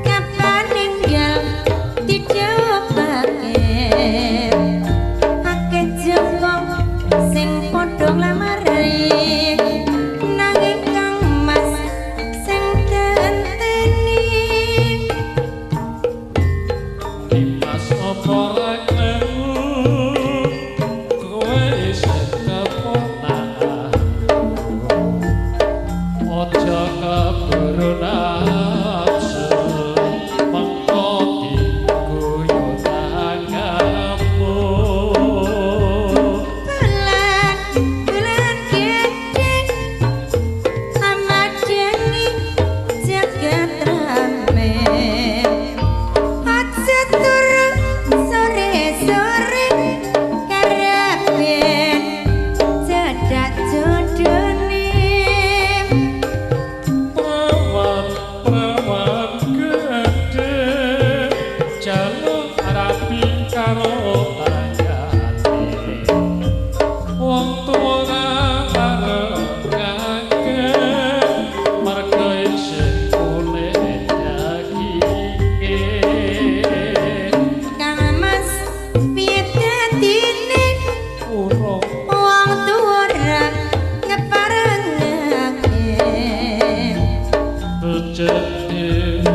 Kapan ninggal dijawabake akeh joko sing padha nglamari nanging Kang Mas sing tenteni. Dimas apa ora kleru kowe isih keponakan aja keburu nafsu mengko diguyu tanggamu. Bulan bulan gede amadeni jagat rame aja turu sore sore karepen cedak jodone. Prawan prawan gedhe jaluk rapi karo tanggane wong tuwa ora marengake merga isih kulit daginge. Kang Mas piye dadine Urung wong tuwa ora ngeparengake. Becik.